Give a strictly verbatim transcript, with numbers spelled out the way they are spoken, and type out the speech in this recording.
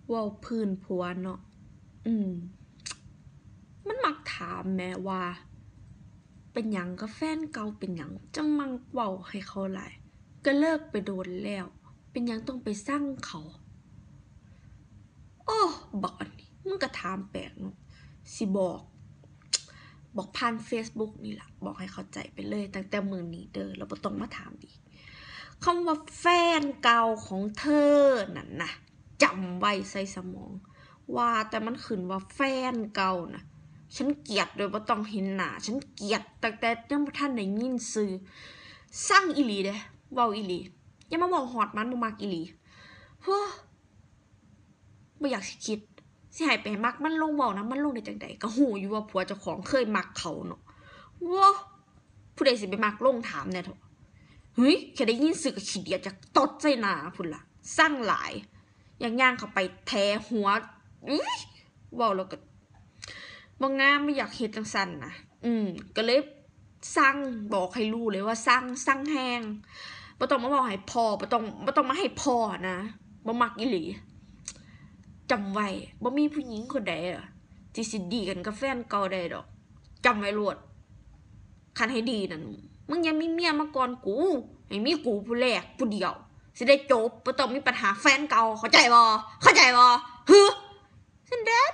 เว้าพื้นผัวเนาะ อืม มันมักถามแหมว่า เป็นหยังกับแฟนเก่า เป็นหยังจั่งมักเว้าให้เขาหลาย ก็เลิกไปโดนแล้ว เป็นหยังต้องไปซังเขา โอ้ บักอันนี้ มึงก็ถามแปลกเนาะ สิบอก บอกผ่าน Facebook นี่ล่ะ บอกให้เข้าใจไปเลย ตั้งแต่มื้อนี้เด้อ แล้วบ่ต้องมาถามอีก คำว่าแฟนเก่าของเธอนั่นนะ จำไว้ใส่สมอง ว่าแต่มันขึ้นว่าแฟนเก่านะ ฉันเกลียดโดยบ่ต้องเห็นหน้า ฉันเกลียดตั้งแต่ยังบ่ทันได้ยินชื่อ ซังอีหลีเด้ เว้าอีหลี อย่ามาเว้าฮอดมัน บ่มักอีหลี เฮ้อ บ่อยากสิคิด สิให้ไปมักมันลง เว้านำมันลงได้จั่งใด ก็ฮู้อยู่ว่าผัวเจ้าของเคยมักเขาเนาะ ว้า ผู้ใดสิไปมักลง ถามแหน่เถาะ เฮ้ย แค่ได้ยินชื่อก็ขี้เดียด อยากตดใส่หน้าพุ้นล่ะ ซังหลาย อยากย่างเข้าไปแทหัว อุ๊ย เว้าแล้วก็บ่งาม บ่อยากเฮ็ดจั่งซั้นนะ อืม ก็เลยซัง บอกให้รู้เลยว่าซัง ซังแฮง บ่ต้องมาเว้าให้พ้อ บ่ต้อง บ่ต้องมาให้พ้อนะ บ่มักอีหลี จำไว้ บ่มีผู้หญิงคนใดอะ ที่สิดีกันกับแฟนเก่าได้ดอก จำไว้โลด คันให้ดีนั่น มึงอย่ามีเมียมาก่อนกู ให้มีกูผู้แรกผู้เดียว สิได้จบ บ่ต้องมีปัญหาแฟนเก่า เข้าใจบ่ เข้าใจบ่ ฮึ ฉันเด็ด